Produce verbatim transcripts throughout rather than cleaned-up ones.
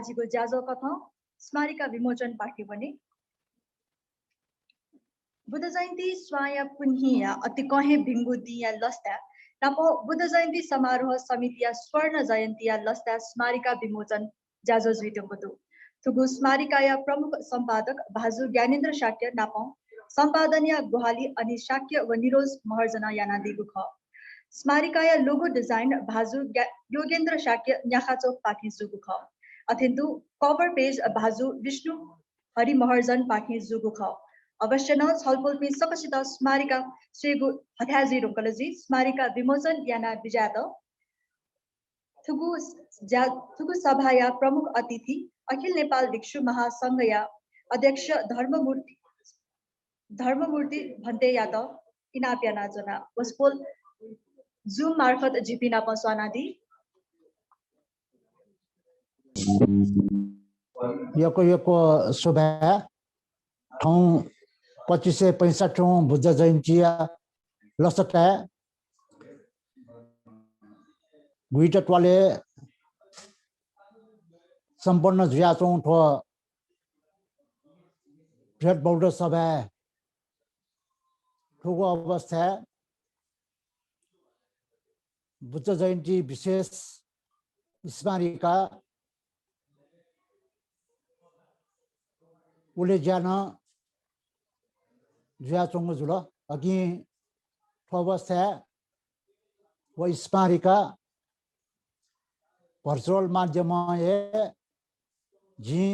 आजिगु ज्याझ्वः कथं स्मारिका विमोचनपाखे वने। बुद्ध जयन्ती स्वांया पुन्हिया अतिकं हे भिंगु दिंया लसताय् नापं बुद्ध जयन्ती समारोह समितिया स्वर्ण जयन्तीया लसताय् स्मारिका विमोचन ज्याझ्वः जुइत्यंगु दु। थुगु स्मारिकाया प्रमुख सम्पादक भाजु ज्ञानेन्द्र शाक्य नापं सम्पादनया ग्वाहालि अनिश शाक्य व निरोज महर्जनं यानादीगु खः। स्मारिकाया logo design भाजु ज्ञा-, योगेन्द्र शाक्य न्याखाचोकपाखें जूगु खः। अथें तुं cover page भाजु विष्णु हरिमहर्जनपाखें जूगु खः। अवश्य नं छलपोलपिं सकसित स्मारिका स्वयेगु हथाय् जुइधुंकल जुइ स्मारिका विमोचन याना बिज्यात। थुगु ज्या-, थुगु सभाया प्रमुख अतिथि अखिल नेपाल भिक्षु महासंघया अध्यक्ष धर्ममूर्ति, धर्ममूर्ति भन्तेयात इनाप यानाच्वना। वसपोल Zoom मार्फत झीपिं नाप स्वानादी। यक्व यक्व सुभाय्। थौं पच्चिस सय पैंसठ्ठीं बुद्ध जयन्तीया लसताय् गुइटा त्वालय् सम्पन्न जुयाच्वंगु थ्व बृहत् बौद्ध सभाय् थुगु अवस्थाय् बुद्ध जयन्ती विशेष स्मारिका उलेज्या नं जुयाच्वंगु जुल। अकिं थ्व अवस्थाय् व स्मारिका virtual माध्यमं हे जिं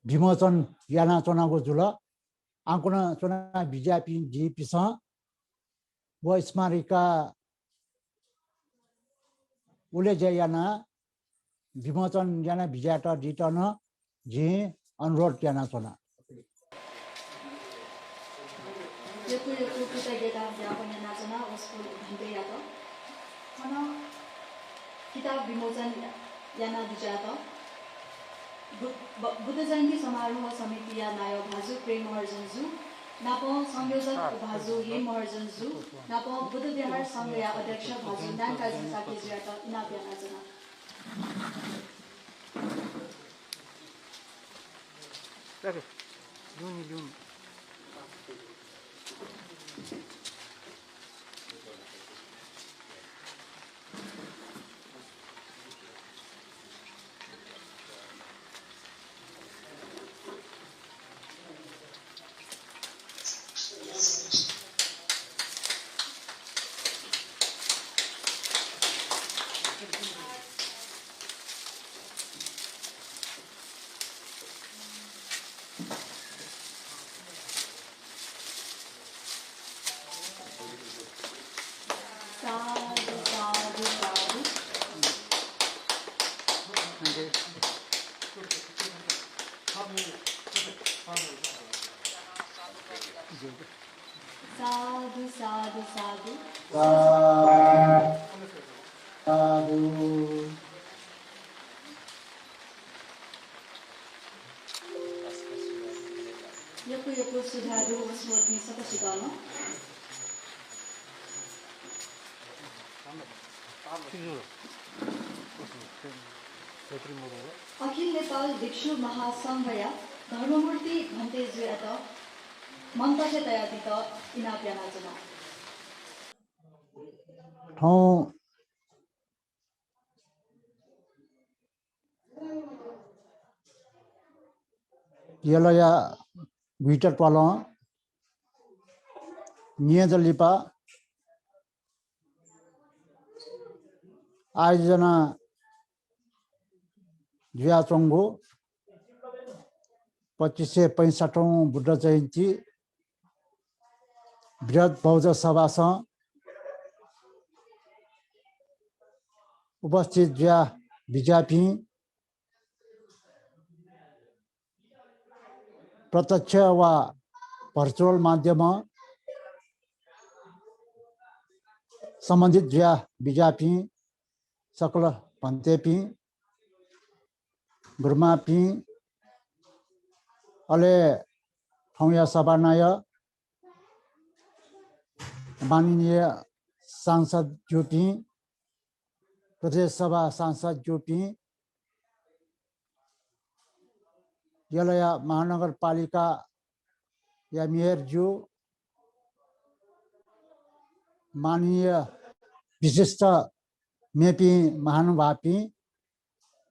विमोचन यानाच्वनागु जुल। आंकन च्वना बिज्यापिं जिपिसं व स्मारिका उलेज्या यानाः विमोचन याना बिज्यात दीत नं जिं अनुरोध यानाच्वना। यक्व यक्व कृतज्ञता ज्ञापन यानाच्वना वसपोल भन्तेयात। थन किताब विमोचन याना बिज्यात बु-, ब-, बुद्ध जयन्ती समारोह समितिया नायः भाजु प्रेम महर्जन जु नापं संयोजक भाजु हेम महर्जन जु नापं बुद्ध विहार संघया अध्यक्ष भाजु नारायणकाजी शाक्यजुयात इनाप यानाच्वना। साधु, साधु, साधु। साधु, साधु, साधु। साधु। यक्व यक्व सुभाय् दु वसपोलपिं सकसितं नं। अखिल नेपाल भिक्षु महासंघया धर्ममूर्ति भन्तेजुयात मन्तज्य तयादीत इनाप यानाच्वना। थौं यलया गुइटा त्वालं न्येदँ लिपा आयोजना जुयाच्वंगु पच्चिस सय पैंसठ्ठीं बुद्ध जयन्ती बृहत् बौद्ध सभासं उपस्थित जुया बिज्यापिं प्रत्यक्ष वा virtual माध्यमं सम्बन्धित जुया बिज्यापिं सकल भन्तेपिं, गुरुमांपिं, अले थौंया सभानायः माननीय सांसद ज्यूपिं, प्रदेश सभा सांसद ज्यूपिं, यलया महानगरपालिकाया मेयर ज्यू, माननीय विशिष्ट मेपिं महानुभावपिं,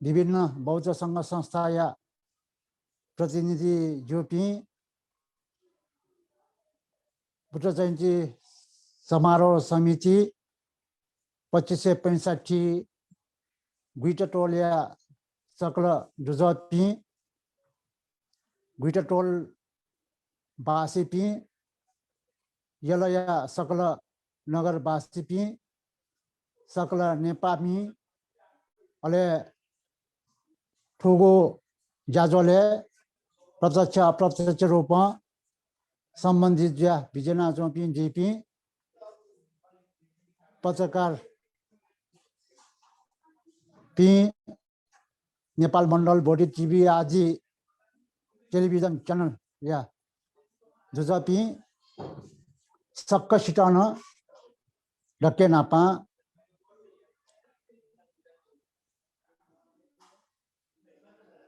विभिन्न बौद्ध संघ संस्थाया प्रतिनिधि ज्यूपिं, बुद्ध जयन्ती समारोह समिति पच्चिस सय पैंसठ्ठी गुइटा टोलया सकल दुजःपिं, गुइटा टोलवासीपिं, यलया सकल नगरवासीपिं, सकल नेपाःमि, अले थुगु ज्याझ्वलय् प्रत्यक्ष अप्रत्यक्ष रूपं सम्बन्धित जुया बिज्याना च्वंपिं दीपिं पत्रकारपिं, नेपाल मण्डल, बोधि टिभी आदि टेलिभिजन च्यानलया दुजःपिं सकसितं नं दकले न्हापां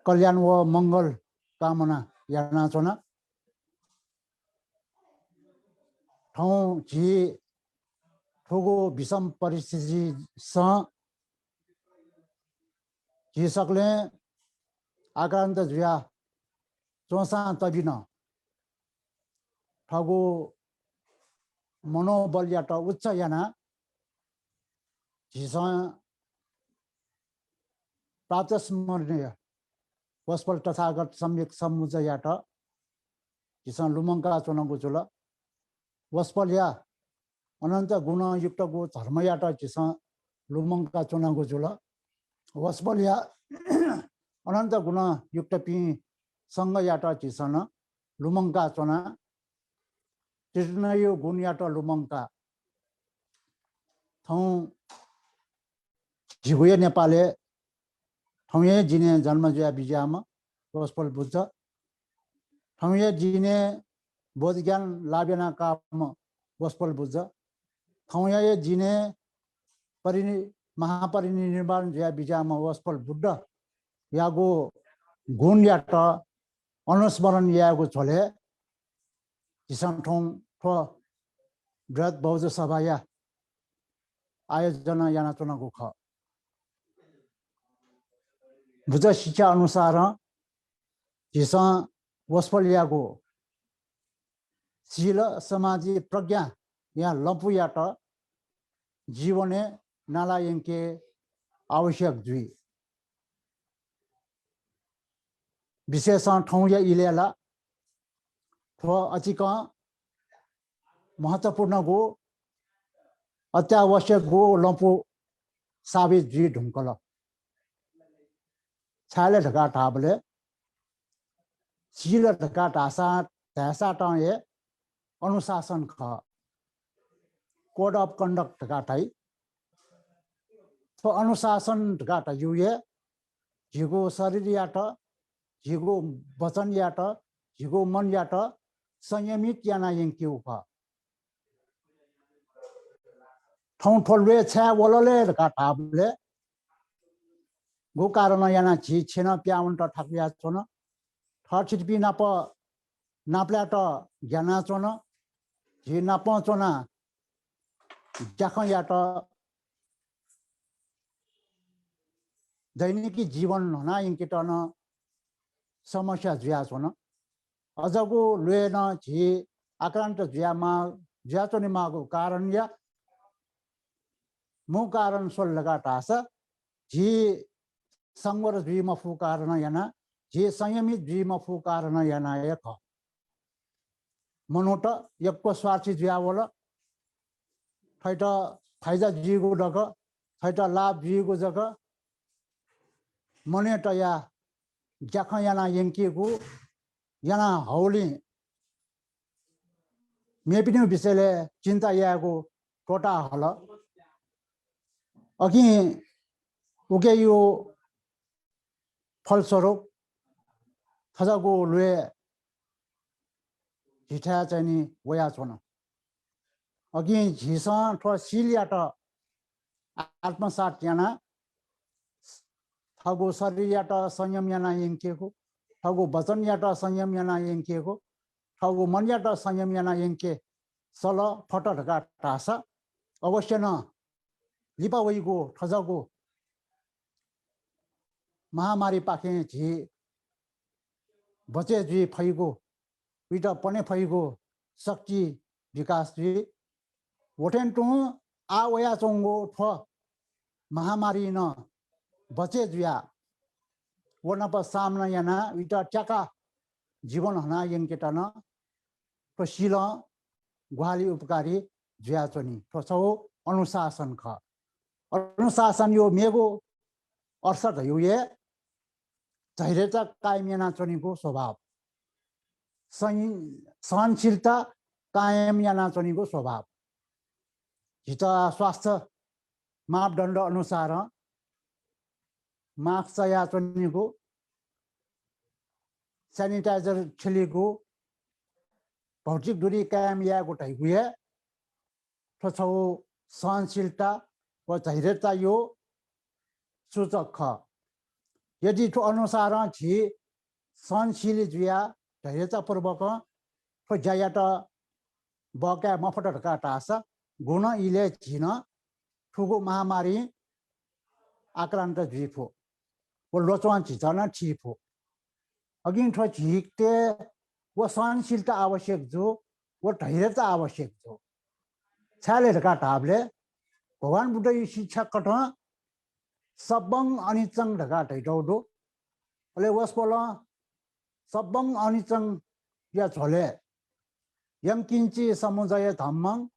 कल्याण व मंगल कामना यानाच्वना। थौं झी थुगु विषम परिस्थितिसं झी सकलें आक्रान्त जुया च्वंसां तबि नं थःगु मनोबलयात उच्च यानाः झीसं प्रातस्मरणीय वसपोल तथागत सम्यक सम्बुद्धयात झीसं लुमंका च्वनागु जुल। वसपोलया अनन्त गुणयुक्तगु धर्मयात झीसं लुमंका च्वनागु जुल। वसपोलया अनन्त गुणयुक्तपिं संघयात झीसं नं लुमंका च्वना। त्रिरत्नया गुणयात लुमंका। थौं झीगु हे नेपालय् थौंया दिनय् जन्म जुया बिज्याःम्ह वसपोल बुद्ध, थौंया दिनय् बोधिज्ञान लाभ यानाकाःम्ह वसपोल बुद्ध, थौंया हे दिनय् परिनि-, महापरिनिर्वाण जुया बिज्याःम्ह वसपोल बुद्धयागु गुणयात अनुस्मरण यायेगु झ्वलय् झीसं थौं थ्व बृहत् बौद्ध सभाया आयोजना यानाच्वनागु खः। बुद्ध शिक्षा अनुसारं झीसं वसपोलयागु शील समाधि प्रज्ञाया लँपुयात जीवनय् नाला यंके आवश्यक जुइ। विशेषं थौंया इलय् ला थ्व अतिकं महत्त्वपूर्णगु, अत्यावश्यकगु लँपु साबित जुइ धुंकल। छाय् धकाः धाःबलय् शील धकाः धाःसा, धाय्सातं हे अनुशासन खः, code of conduct धकाः धाइ। थ्व अनुशासन धकाः धाइगु हे झीगु शरीरयात, झीगु वचनयात, झीगु मनयात संयमित याना यंकेगु खः। थौं थ्व ल्वय् छाय् वल ले धकाः धाःबलय् गु कारणं यानाः झी छेँनं पिहां वनेत थाकुयाच्वन। थःथितिपिं नाप नापलायेत ग्यानाच्वन। झी नापं च्वनाः ज्याखँ यात। दैनिकी जीवन न्ह्यना यंकेत नं समस्या जुयाच्वन। अज्याःगु ल्वय् नं झी आक्रान्त जुयामा-, जुयाच्वनेमाःगु कारणया मू कारण स्वल धकाः धाःसा झी संवर जुइ मफु कारणं यानाः, झी संयमित जुइ मफु कारणं यानाः हे खः। मनूत यक्व स्वार्थी जुयावल। थःत फाइदा जुइगु जक, थःत लाभ जुइगु जक मनय् तयाः ज्याखँ याना यंकेगु, याना हौलिं मेपिनिगु विषयलय् चिन्ता यायेगु त्वःता हल। अकिं उकिया फलस्वरूप थज्याःगु ल्वय् झीथाय् चाहिँ नि वयाच्वन। अकिं झीसं थ्व शीलयात आत्मसात यानाः थःगु शरीरयात संयम याना यंकेगु, थःगु वचनयात संयम याना यंकेगु, थःगु मनयात संयम याना यंके सल फत धकाः धाःसा अवश्य नं लिपा वइगु थज्याःगु महामारीपाखें झी बचय् जुइ फइगु, उइत पने फइगु शक्ति विकास जुइ। वथें तुं आः वयाच्वंगु थ्व महामारीं नं बचय् जुयाः व नाप सामना यानाः उइत त्याकाः जीवन हना यंकेत नं थ्व सिलं ग्वाहालि उपकारी जुयाच्वनी। थ्व छगू अनुशासन खः। अनुशासनया मेगु अर्थ धइगु हे धैर्यता कायम यानाच्वनीगु स्वभाव, सहि-, सहनशीलता कायम यानाच्वनीगु स्वभाव। झीत स्वास्थ्य मापदण्ड अनुसारं mask चायाच्वनीगु, sanitizer थ्यलीगु, भौतिक दूरी कायम यायेगु धइगु हे थ्व छगू सहनशीलता व धैर्यताया सूचक खः। यदि थ्व अनुसारं झी सहनशील जुयाः धैर्यतापूर्वकं थ्व ज्यायात बकाये मफत धकाः धाःसा गुगुं इलय् झी नं थुगु महामारीं आक्रान्त जुइ फु व ल्वचं झीत नं थी फु। अकिं थ्व झीके व सहनशीलता आवश्यक जू, व धैर्यता आवश्यक जू। छाय् ले धकाः धाःबलय् भगवान बुद्धया शिक्षा कथं सब्बं अनिच्चं धकाः धइतौ दु। अले वसपोलं सब्बं अनिच्चंया झ्वलय् यं किञ्चित् समुच्चयं धम्मं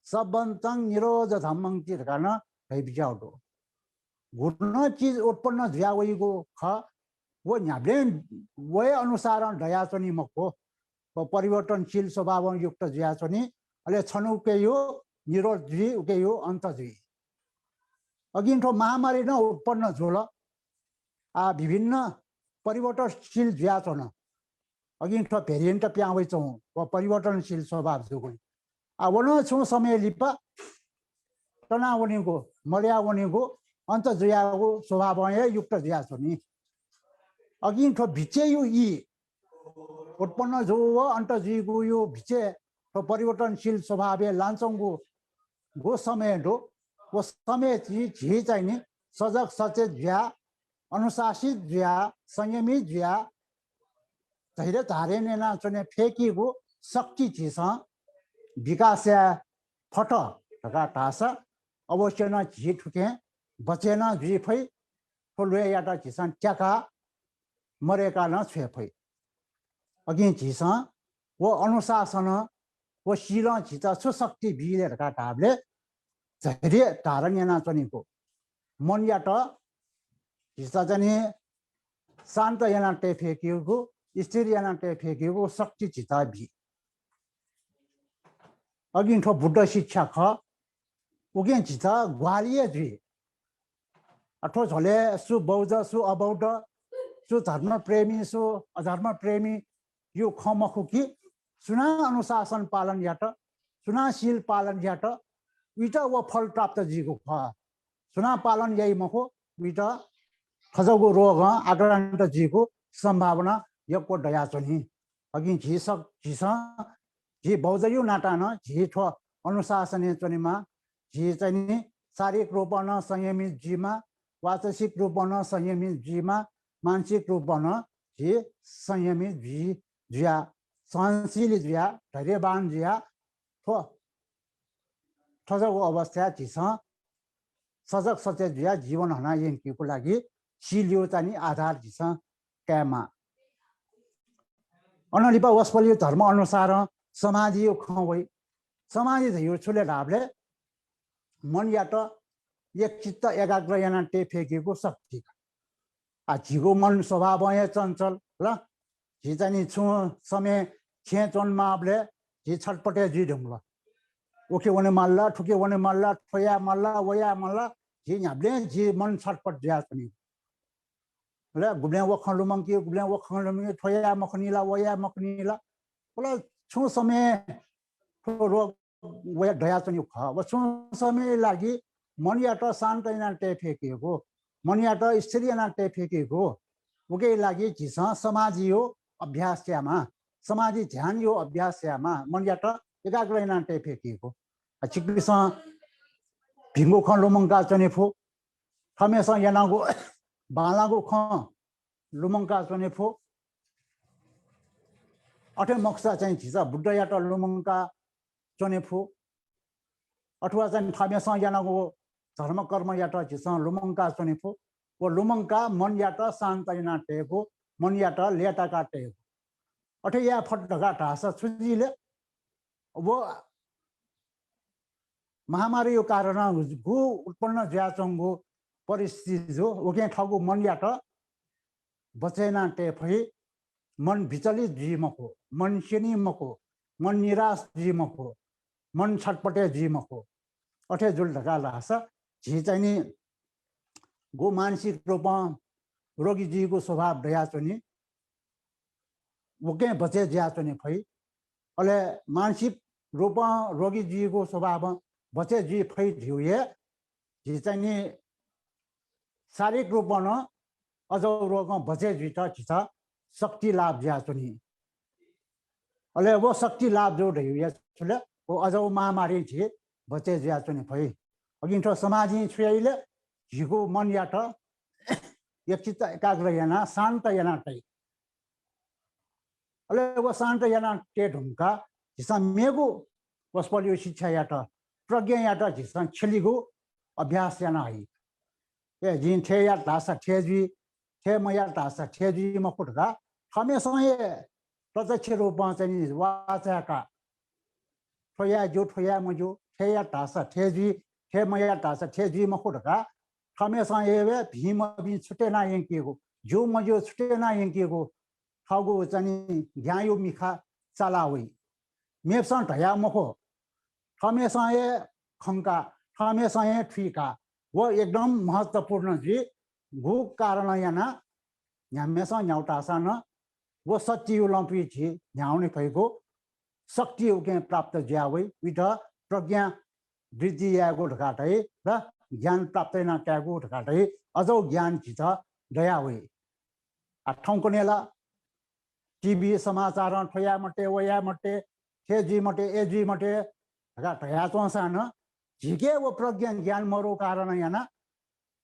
सब्बञ्चं निरोधं धम्मंति धकाः नं धइबिज्याउ दु। गुगुं चिज उत्पन्न जुया वइगु खः, व न्ह्याबलें वया अनुसारं दयाच्वनी मखु। व परिवर्तनशील स्वभावं युक्त जुयाच्वनी। अले छन्हु उकेया निरोध जुइ, उकेया अन्त जुइ। अकिं थ्व महामारी नं उत्पन्न जुल। आ, विभिन्न परिवर्तनशील जुयाच्वन। अकिं थ्व variant पिहां वइच्वं व परिवर्तनशील स्वभाव जूगुलिं। आ, व नं छुं समय लिपा तनावनीगु, मदयावनीगु, अन्त जुयागु स्वभावं हे युक्त जुयाच्वनी। अकिं थ्व बिचय्‌या ई उत्पन्न जूगु व अन्त जुइगुया बिचय् थ्व परिवर्तनशील स्वभावय् लानाच्वंगु गु समय दु। व समय झी, झी चाहिँ नि सजग सचेत जुयाः, अनुशासित जुयाः, संयमित जुयाः, धैर्य धारण यानाच्वने फय्‌कीगु शक्ति झीसं विकास याये फत धकाः धाःसा अवश्य नं झी थुकिं बचय् नं जुइ फइ। थ्व ल्वय्‌यात झीसं त्याकाः मदय्‌काः नं छ्वये फइ। अकिं झीसं व अनुशासनं व सिलं झीत छु शक्ति बी ले धकाः धाःबलय् धैर्य धारण यानाच्वनीगु, मनयात झीत चाहिँ नि शान्त याना तये फय्‌कीगु, स्थिर याना तये फय्‌कीगु शक्ति झीत बी। अकिं थ्व बुद्ध शिक्षा खः, उकिं झीत ग्वाहालि हे जुइ। आ, थ्व झ्वलय् सु बौद्ध, सु अबौद्ध, सु धर्मप्रेमी, सु अधर्मप्रेमी, यो खँ मखु कि सुनां अनुशासन पालन यात, सुनां शील पालन यात, उइत व फल प्राप्त जुइगु खः। सुनां पालन याइ मखु, उइत थज्याःगु रोगं आक्रान्त जुइगु सम्भावना यक्व दयाच्वनी। अकिं झी सक-, झीसं, झी बौद्धया नातां नं झी थ्व अनुशासनय् च्वनेमाः। झी चाहिँ नि शारीरिक रूपं नं संयमित जुइमाः, वाचसिक रूपं नं संयमित जुइमाः, मानसिक रूपं नं झी संयमित जुइ, जुयाः, सहनशील जुयाः, धैर्यवान जुयाः थ्व थज्याःगु अवस्थाय् झीसं सजग सचेत जुयाः जीवन हना यंकेगु लागि सिलया चाहिँ नि आधार झीसं कायेमाः। अनंलिपा वसपोलया धर्म अनुसारं समाधिया खँ वइ। समाधि धइगु छु ले धाःबलय् मनयात एकचित्त एकाग्र याना तये फय्‌कीगु शक्ति। आ, झीगु मन स्वभावं हे चञ्चल ल। झी चाहिँ नि छुं समय छेँय् च्वनेमाःबलय् झी छटपट हे जुइ धुंकल। उखे वने माल ला, थुखे वने माल ला, थ्व याये माल ला, व याये माल ला, झी न्ह्याबलें झी मन छटपट जुयाच्वनी। ल, गुबलें व खँ लुमंकी, गुबलें व खँ लुमंकी, थ्व याये मखनी ला, व याये मखनी ला। अले छुं समय थ्व रोग वया दयाच्वनीगु खः। व छुं समय लागि मनयात शान्त याना तये फय्‌कीगु, मनयात स्थिर याना तये फय्‌कीगु, उकिया लागि झीसं समाधिया अभ्यास यायेमाः, समाधि ध्यानया अभ्यास यायेमाः, मनयात एकाग्र यानाः तये फय्केगु। आ, छिकपिन्सं भिंगु खँ लुमंका च्वने फु, थःम्हय्‌सं यानागु बांलाःगु खँ लुमंका च्वने फु। अथे मखुसा चाहिँ झीसं बुद्धयात लुमंका च्वने फु, अथवा चाहिँ थःम्हय्‌सं यानागु धर्मकर्मयात झीसं लुमंका च्वने फु। व लुमंकाः मनयात शान्त यानाः तयेगु, मनयात लय्ताकाः तयेगु। अथे याये फत धकाः धाःसा छु जुइ ले? व महामारीया कारणं गु उत्पन्न जुयाच्वंगु परिस्थिति जू, उकिं थःगु मनयात बचय् यानाः तये फइ। मन विचलित जुइ मखु, मन स्यनी मखु, मन निराश जुइ मखु, मन छटपटे जुइ मखु। अथे जुल धकाः धाःसा झी चाहिँ नि गु मानसिक रूपं रोगी जुइगु स्वभाव दयाच्वनी, उकिं बचय् जुयाच्वने फइ। अले मानसिक रूपं रोगी जुइगु स्वभावं बचय् जुइ फइ धइगु हे झी चाहिँ नि शारीरिक रूपं नं अज्याःगु रोगं बचय् जुइत झीत शक्ति लाभ जुयाच्वनी। अले व शक्ति लाभ जू धइगु हे छु ले? व अज्याःगु महामारीं झी बचय् जुयाच्वने फइ। अकिं थ्व समाधिं छु याइ ले? झीगु मनयात एकचित्त एकाग्र यानाः शान्त यानाः तइ। अले व शान्त यानाः तये धुंकाः झीसं मेगु वसपोलया शिक्षायात, प्रज्ञायात झीसं छ्यलीगु अभ्यास याना हइ। ए, जिं थथे यात धाःसा थथे जुइ, थथे मयात धाःसा थथे जुइ मखु धकाः थःम्हय्‌सं हे प्रत्यक्ष रूपं चाहिँ नि वाःचाय्‌काः थ्व याये ज्यू, थ्व याये मज्यू, थथे यात धाःसा थथे जुइ, थथे मयात धाःसा थथे जुइ मखु धकाः थःम्हय्‌सं हे भिं मभिं छुटे याना यंकेगु, ज्यू मज्यू छुटे याना यंकेगु थःगु चाहिँ नि ज्ञानया मिखा चाला वइ। मेपिसं धया मखु, थःम्हय्‌सं हे खंका, थःम्हय्‌सं हे थुइका, व एकदम महत्त्वपूर्ण जुइ। गु कारणं यानाः न्ह्याम्हय्‌सं न्ह्याउ धाःसा नं व सत्यया लँपुइ झी न्ह्यावने फइगु शक्ति उकिं प्राप्त जुया वइ। उइत प्रज्ञा वृद्धि यायेगु धकाः धाइ, र ज्ञान प्राप्त याना कायेगु धकाः धाइ। अज्याःगु ज्ञान झीत दया वइ। आ, थौंकन्हय् ला टिभी समाचारं थ्व याये मते, व याये मते, थथे जुइ मते, अथे जुइ मते धकाः धयाच्वंसां नं झीके व प्रज्ञा ज्ञान मरु कारणं यानाः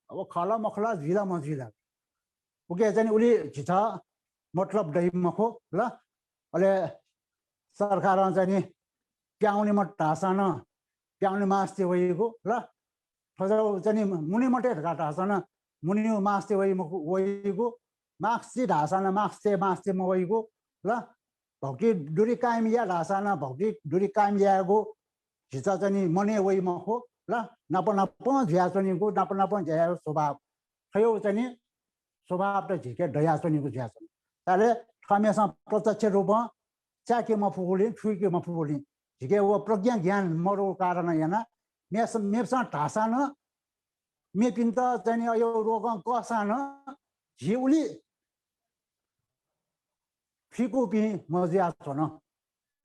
अब खः ला मखु ला, जुइ ला मजुइ ला, उके चाहिँ नि उलि झीत मतलब दइ मखु ल। अले सरकारं चाहिँ नि प्याउने मते धाःसां नं प्याउने मास्ति वइगु ल। थज्याःगु चाहिँ नि मुने मते धकाः धाःसां नं मुने मास्ति वइ मखु, वइगु। मास्ति धाःसां नं मास्ति, मास्ति मवइगु ल। भौतिक दूरी कायम या धाःसां नं भौतिक दूरी कायम यायेगु झीत चाहिँ नि मने वइ मखु ल। नाप नापं जुयाच्वनीगु, नाप नापं जुयाच्वनीगु स्वभाव। थज्याःगु चाहिँ नि स्वभाव त झीके दयाच्वनीगु जुयाच्वन। तर थःम्हय्‌सं प्रत्यक्ष रूपं चाय्‌के मफुगुलिं, थुइके मफुगुलिं झीके व प्रज्ञा ज्ञान मरु कारणं यानाः मेस-, मेपिसं धाःसां नं, मेपिन्त चाहिँ नि अज्याःगु रोगं कःसां नं झी उलि थुइकूपिं मजुयाच्वन।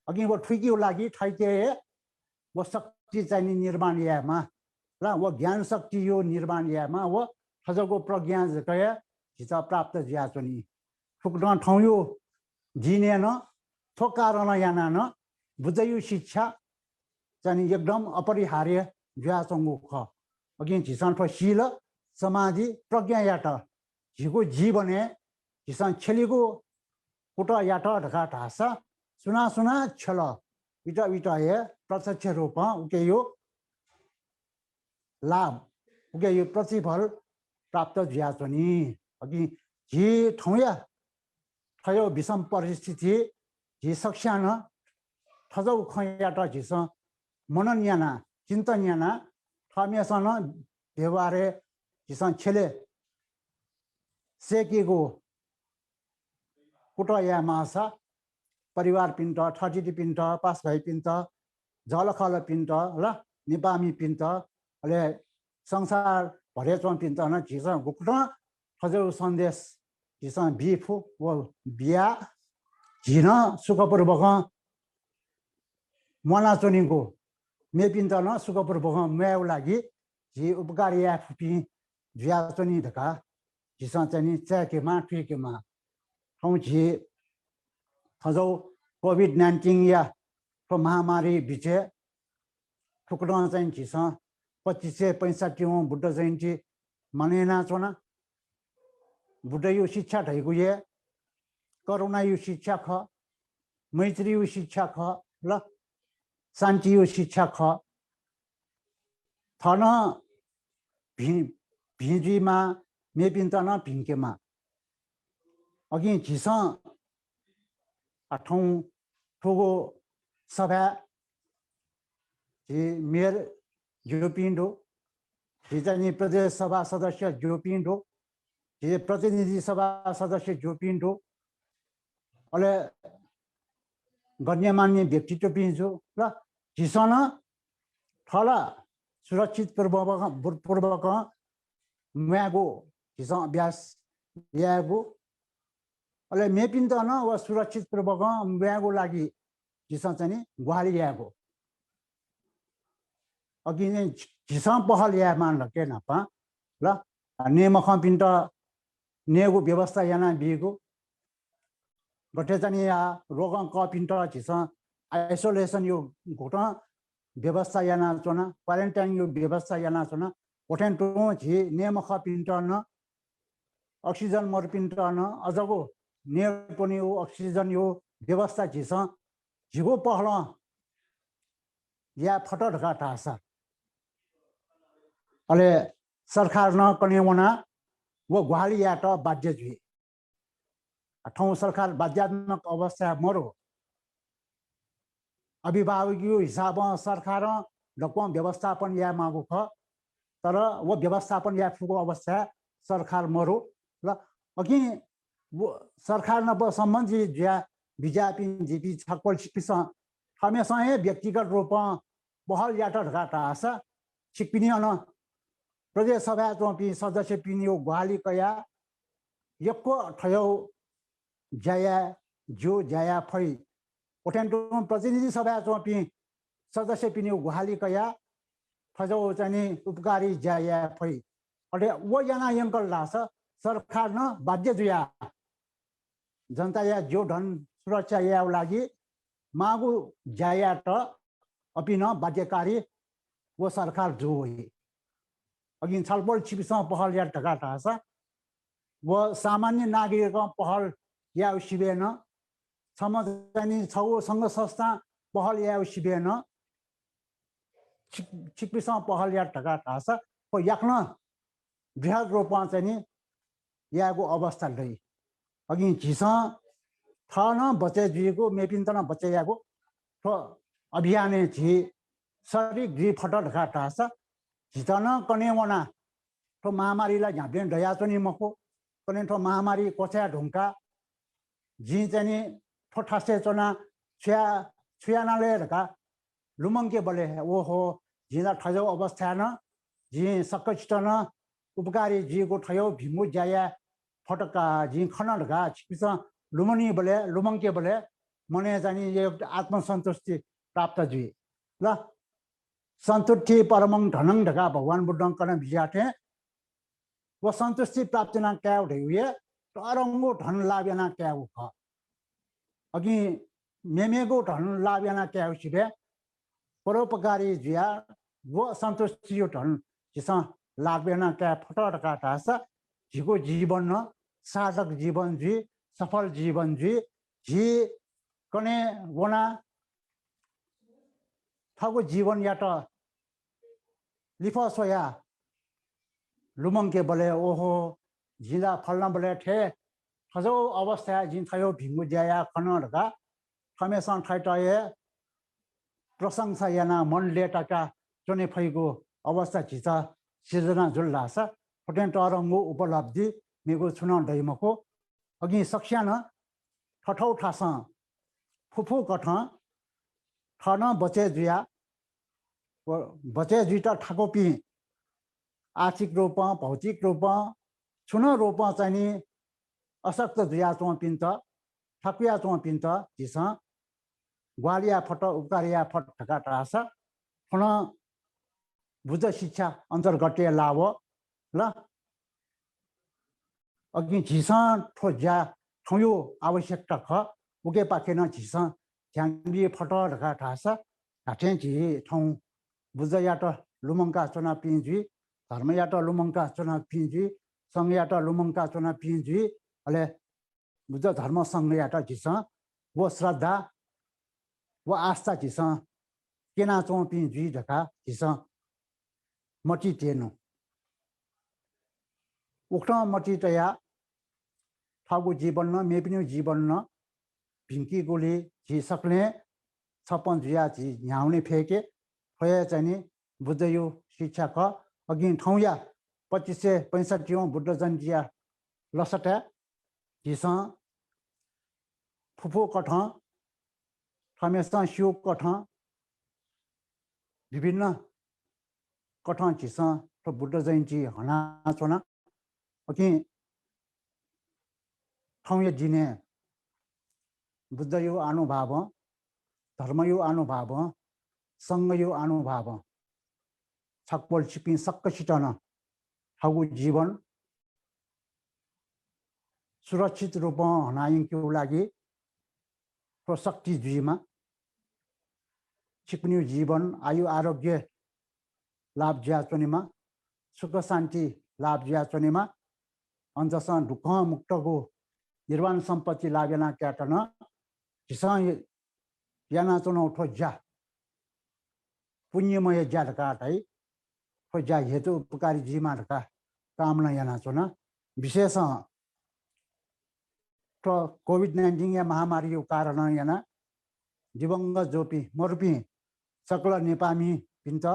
अकिं व थुइकेगु लागि थःके हे व शक्ति चाहिँ नि निर्माण यायेमाः ल, व ज्ञान शक्तिया निर्माण यायेमाः, व थज्याःगु प्रज्ञा जक हे झीत प्राप्त जुयाच्वनी। थुकथं थौंया दिनय् नं थ्व कारणं यानाः नं बुद्धया शिक्षा चाहिँ नि एकदम अपरिहार्य जुयाच्वंगु खः। अकिं झीसं थ्व शील, समाधि, प्रज्ञायात झीगु जीवनय् झीसं छ्यलीगु कुतः यात धकाः धाःसा सुनां सुनां छ्यल, उइत उइत हे प्रत्यक्ष रूपं उकेया लाभ, उकेया प्रतिफल प्राप्त जुयाच्वनी। अकिं झी थौंया थज्याःगु विषम परिस्थिति झी सकसियां नं थज्याःगु खँयात झीसं मनन यानाः, चिन्तन यानाः, थःम्हय्‌सं नं व्यवहारय् झीसं छ्यले सय्‌केगु कुतः याये माःसा परिवारपिन्त, थःथितिपिन्त, पासाभाइपिन्त, जःलाखःलापिन्त ल, नेपाःमिपिन्त, अले संसारभरय् च्वंपिन्त नं झीसं गुकथं थज्याःगु सन्देश झीसं बी फु व बियाः झी नं सुखपूर्वकं म्वानाच्वनीगु, मेपिन्त नं सुखपूर्वकं म्वायेगु लागि झी उपकार याये फुपिं जुयाच्वनी धकाः झीसं चाहिँ नि चाय्‌केमाः, थुइकेमाः। थौं झी थज्याःगु कोभिड नाइन्टिनया थ्व महामारी बिचय् थुकथं चाहिँ झीसं पच्चिस सय पैंसठ्ठीवं बुद्ध जयन्ती मानय् यानाच्वना। बुद्धया शिक्षा धइगु हे करुणाया शिक्षा खः, मैत्रीया शिक्षा खः, ल, शान्तिया शिक्षा खः। थः नं भिं, भिं जुइमाः, मेपिन्त नं भिंकेमाः। अकिं झीसं आ थौं थुगु सभाय् झी मेयर ज्यूपिं दु, झी चाहिँ नि प्रदेश सभा सदस्य ज्यूपिं दु, झी प्रतिनिधि सभा सदस्य ज्यूपिं दु, अले गण्यमान्य व्यक्तित्वपिं जु, ल, झीसं नं थः ला सुरक्षित पूर्वक, पूर्वकं म्वायेगु झीसं अभ्यास यायेगु, अले मेपिन्त नं व सुरक्षित पूर्वकं म्वायेगु लागि झीसं चाहिँ नि ग्वाहालि यायेगु। अकिं चाहिँ झीसं पहल यायेमाः धकाः न्हापां, ल, नये मखंपिन्त नयेगु व्यवस्था यानाबीगु। गथे चाहिँ नि या रोगं कःपिन्त झीसं isolation-या गुकथं व्यवस्था यानाच्वना, quarantine-या व्यवस्था यानाच्वना। उथें तुं झी नये मखंपिन्त नं, oxygen मरुपिन्त नं अझगु नयेत्वनेगु oxygen-या व्यवस्था झीसं झीगु पहलं याये फत धकाः धाःसा, अले सरकार नं कन्हय् वनाः व ग्वाहालि यायेत बाध्य जुइ। आ, थौं सरकार बाध्यात्मक अवस्थाय् मरु। अभिभावकया हिसाबं सरकारं दक्वं व्यवस्थापन यायेमाःगु खः, तर व व्यवस्थापन याये फुगु अवस्थाय् सरकार मरु। ल, अकिं व सरकार नाप सम्बन्धित जुया बिज्याःपिं जिपिं छकः छिकपिन्सं थःम्हस्यां हे व्यक्तिगत रूपं पहल यात धकाः धाःसा छिकपिनि अन प्रदेश सभाय् च्वंपिं सदस्यपिनिगु ग्वाहालि कयाः यक्व थज्याःगु ज्या याये, ज्यू ज्या याये फइ। उथें तुं प्रतिनिधि सभाय् च्वंपिं सदस्यपिनिगु ग्वाहालि कयाः थज्याःगु चाहिँ नि उपकारी ज्या याये फइ। अले व याना यंकल धाःसा सरकार नं बाध्य जुयाः जनताया ज्यू धन सुरक्षा यायेगु लागि माःगु ज्या यायेत अपिं नं बाध्यकारी व सरकार जू वइ। अकिं छलपोल छिकपिन्सं पहल यात धकाः धाःसा व सामान्य नागरिकं पहल यायेगु सिबय् नं, छम्ह चाहिँ नि छगू संघ संस्थां पहल यायेगु सिबय् नं छिक-, छिकपिन्सं पहल यात धकाः धाःसा व याकनं बृहत् रूपं चाहिँ नि यायेगु अवस्था दइ। अकिं झीसं थः नं बचय् जुइगु, मेपिन्त नं बचय् यायेगु थ्व अभियानय् झी सरिक जुइ फत धकाः धाःसा झीत नं कन्हय् वनाः थ्व महामारी ला न्ह्याबलें दयाच्वनी मखु। कन्हय् थ्व महामारी क्वछाये धुंकाः जिं चाहिँ नि थ्व थासय् च्वनाः छु या-, छु याना ले धकाः लुमंकेबलय्, ओहो, जिं ला थज्याःगु अवस्थाय् नं जिं सकसित नं उपकारी जुइगु थज्याःगु भिंगु ज्या याये फत का जिं खन धकाः छिकपिन्सं लुमनीबलय्, लुमंकेबलय् मनय् चाहिँ नि एक आत्मसन्तुष्टि प्राप्त जुइ। ल, सन्तुष्टि परमं धनं धकाः भगवान बुद्धं कना बिज्याः थें व सन्तुष्टि प्राप्त याना कायेगु धइगु हे तःधंगु धन लाभ याना कायेगु खः। अकिं मेमेगु धन लाभ याना कायेगु सिबय् परोपकारी जुयाः व सन्तुष्टिया धन झीसं लाभ याना काये फत धकाः धाःसा झीगु जीवन नं सार्थक जीवन जुइ, सफल जीवन जुइ। झी कन्हय् वनाः थःगु जीवनयात लिफः स्वयाः लुमंकेबलय्, ओहो, जिं ला फलानाबलय् थथे थज्याःगु अवस्थाय् जिं थज्याःगु भिंगु ज्या याये खन धकाः थःम्हय्‌सं थःत हे प्रशंसा यानाः मन लय्‌ताका च्वने फइगु अवस्था झीत सिर्जना जुल धाःसा थुकिं तःधंगु उपलब्धि मेगु छुं नं दइ मखु। अकिं सकसियां नं थःथःगु थासं फुफुकथं थः नं बचय् जुयाः व बचय् जुइत थाकूपिं आर्थिक रूपं, भौतिक रूपं, छुं नं रूपं चाहिँ नि अशक्त जुयाच्वंपिन्त, थाकुयाच्वंपिन्त झीसं ग्वाहालि याये फत, उपकार याये फत धकाः धाःसा थ्व नं बुद्ध शिक्षा अन्तर्गतय् लाः वः। ल, अकिं झीसं थ्व ज्या थौंया आवश्यकता खः, उकेपाखे नं झीसं ध्यान बी फत धकाः धाःसा, धात्थें झी थौं बुद्धयात लुमंका च्वनापिं जुइ, धर्मयात लुमंका च्वनापिं जुइ, संघयात लुमंका च्वनापिं जुइ, अले बुद्ध धर्म संघयात झीसं व श्रद्धा व आस्था झीसं क्यनाच्वंपिं जुइ धकाः झीसं मतिइ तयेनु। उकथं मतिइ तयाः थःगु जीवन नं मेपिनिगु जीवन नं भिंकीगुली झी सकलें छप्पँ जुयाः झी न्ह्याःने फय्के। थ्व हे चाहिँ नि बुद्धया शिक्षा खः। अकिं थौंया पच्चिस सय पैंसठ्ठीवं बुद्ध जयन्तीया लसताय् झीसं फुफुकथं, थःम्हेस्यां स्यूकथं, विभिन्न कथं झीसं थ्व बुद्ध जयन्ती हनाच्वना। अकिं थौंया दिनय् बुद्धया आनुभावं, धर्मया आनुभावं, संघया आनुभावं छकपोल छिकपिं सकसितं नं थःगु जीवन सुरक्षित रूपं हनायंकेगु लागि थ्व शक्ति जुइमा। छिकपिनिगु जीवन, आयु, आरोग्य लाभ जुयाच्वनेमा, सुख शान्ति लाभ जुयाच्वनेमा। अन झीसं दुःखं मुक्तगु निर्वाण सम्पत्ति लाभ याना कायेत नं झीसं यानाच्वनागु थ्व ज्या पुण्यमय ज्या धकाः धाइ। थ्व ज्या हेतु उपकारी जुइमा धकाः कामना यानाच्वना। विशेषं थ्व COVID nineteen या महामारीया कारणं यानाः दिवंगत जूपिं मरुपिं सकल नेपाःमिपिन्त,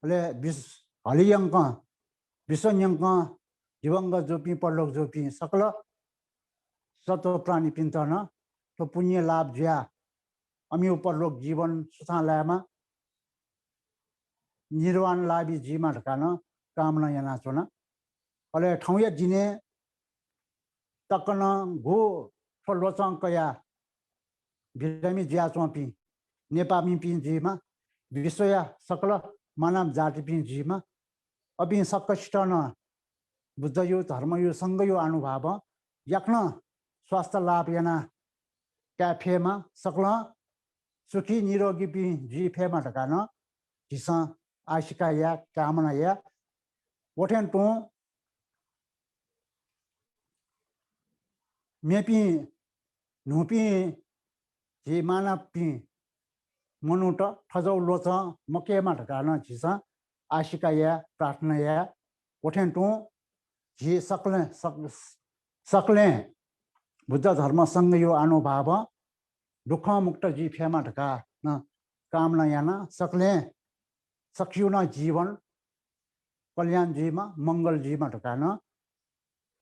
अले विश्व, हलियंकं, विश्व न्यंकं दिवंगत जूपिं, परलोक जूपिं सकल सत्त्व प्राणीपिन्त नं थ्व पुण्य लाभ जुयाः अमिगु परलोक जीवन सुथां लायेमा, निर्वाण लाभी जुइमा धकाः नं कामना यानाच्वना। अले थौंया दिनय् तक नं गु थ्व ल्वचं कयाः बिरामी जुयाच्वंपिं नेपाःमिपिं जुइमा, विश्वया सकल मानव जातिपिं जुइमा, अपिं सकसितं नं बुद्धया, धर्मया, संघया आनुभावं याकनं स्वास्थ्य लाभ याना काये फयेमा, सकलं सुखी निरोगीपिं जुइ फयेमा धकाः नं झीसं आशिका याये, कामना याये। व थें तुं मेपिं न्हूपिं झी मानवपिं मनूत थज्याःगु ल्वचं मकयेमा धकाः नं झीसं आशिका याये, प्रार्थना याये। व थें तुं झी सकलें, सक-, सकलें बुद्ध धर्म संघया आनुभावं दुःखं मुक्त जुइ फयेमा धकाः नं कामना याना, सकलें सखियुनं जीवन कल्याण जुइमा, मंगल जुइमा धकाः नं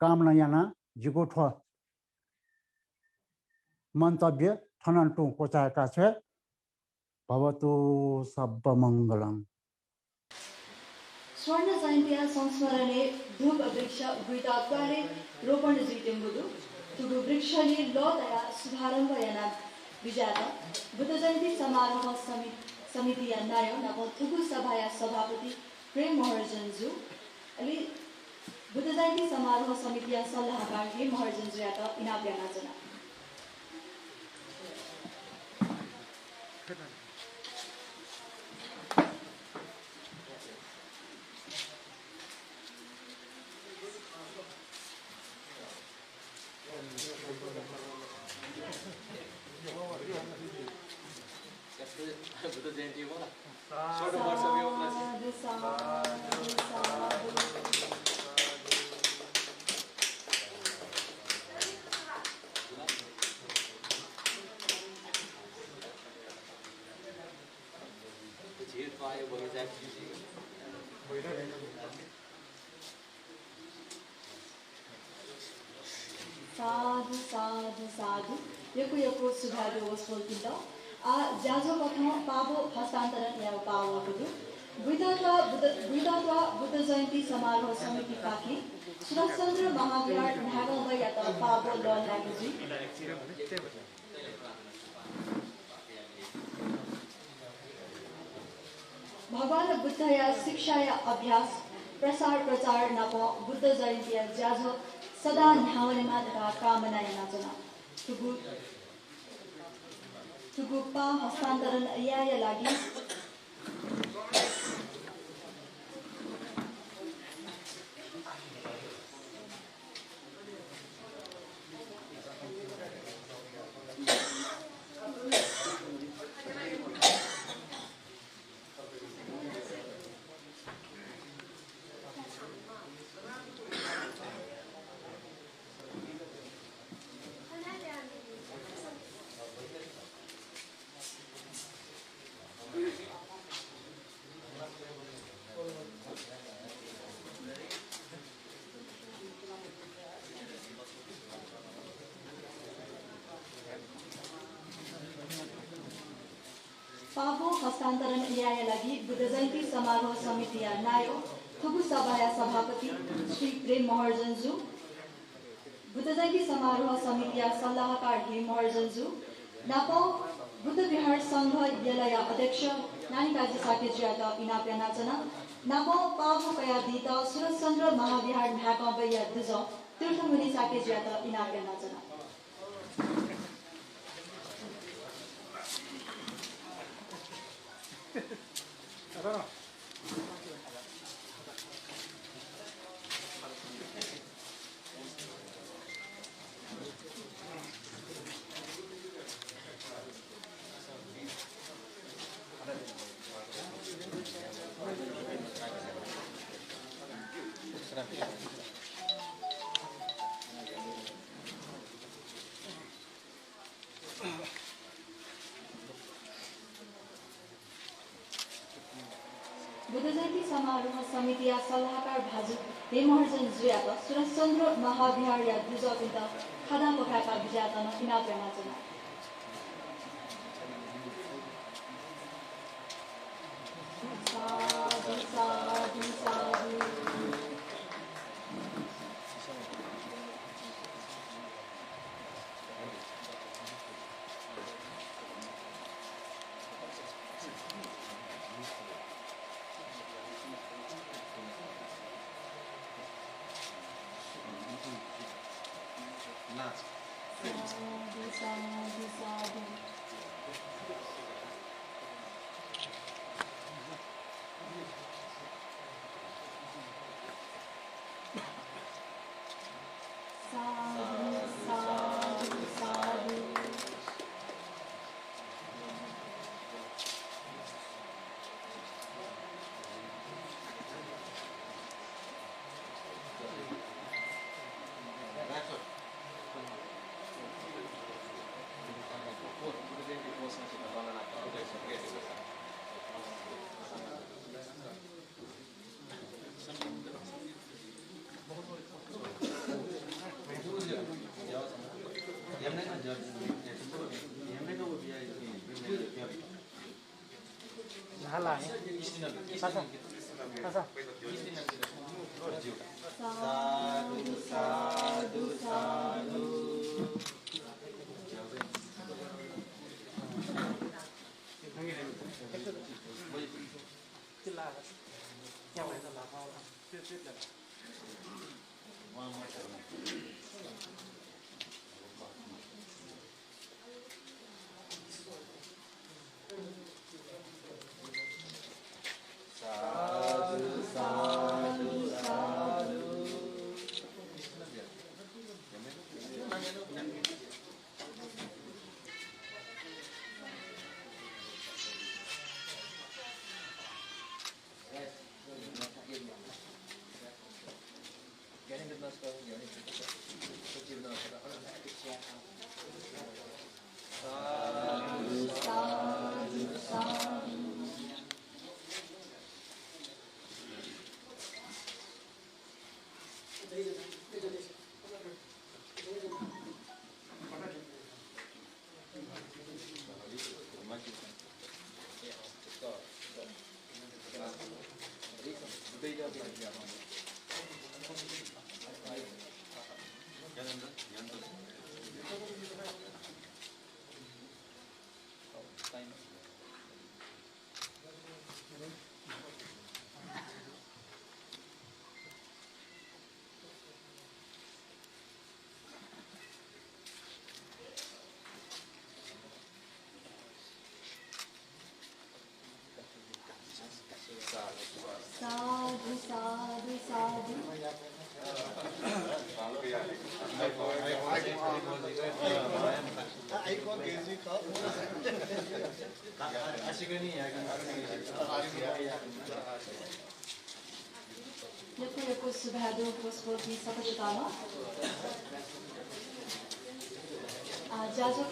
कामना याना जिगु थ्व मन्तव्य थनं तुं क्वचाय्का छ्वये। भवतु सब्ब मङ्गलं। स्वर्ण जयन्तीया संस्मरणय् धूप वृक्ष गुइत त्वालय् रोपण जुइत्यंगु दु। थुगु वृक्षलय् लः तयाः शुभारम्भ याना बिज्यात बुद्ध जयन्ती समारोह समिति, समितिया नायः नाप थुगु सभाया सभापति प्रेम महर्जन जु, अले बुद्ध जयन्ती समारोह समितिया सल्लाहकार हे महर्जन जुयात इनाप यानाच्वना। साधु, साधु, साधु। यक्व यक्व सुभाय् वसपोलपिन्त। आः ज्याझ्वः कथं पाः ब्व हस्तान्तरण यायेगु पाः वःगु दु। बुद्ध त्वाः बुद्ध, बुद्ध त्वाः बुद्ध जयन्ती समारोह समितिपाखें सुरश्चन्द्र महाविहार न्हाय्वंबय्‌यात पाः ब्व लःल्हायेगु जुइ। भगवान बुद्धया शिक्षाया अभ्यास, प्रसार प्रचार नाप बुद्ध जयन्तीया ज्याझ्वः सदा न्ह्यावनेमा धकाः कामना यानाच्वना। थुगु, थुगु पाः हस्तान्तरण यायेया लागि पाः हस्तान्तरण यायेया लागि बुद्ध जयन्ती समारोह समितिया नायः थुगु सभाया सभापति श्री प्रेम महर्जन जु, बुद्ध जयन्ती समारोह समितिया सल्लाहकार हेम महर्जन जु, नापं बुद्ध विहार संघ यलया अध्यक्ष नानीकाजी शाक्यजुयात इनाप यानाच्वना। नापं पाः कयादीत सुरतचन्द्र महाविहार म्ह्याय्‌कंबया दुजः तीर्थमुनि शाक्यजुयात इनाप यानाच्वना। बुद्ध जयन्ती समारोह समितिया सल्लाहकार भाजु हेमहर्जन जुयात सुरतचन्द्र महाविहारया दुजःपिन्त खादां क्वखाय्‌का बिज्यायेत नं इनाप यानाच्वना। साधु, साधु, साधु। साधु, साधु, साधु। साधु, साधु, साधु। साधु, साधु, साधु। साधु, साधु। यक्व यक्व सुभाय् दु, पुष्पवती सकसितं। अ, ज्याझ्वः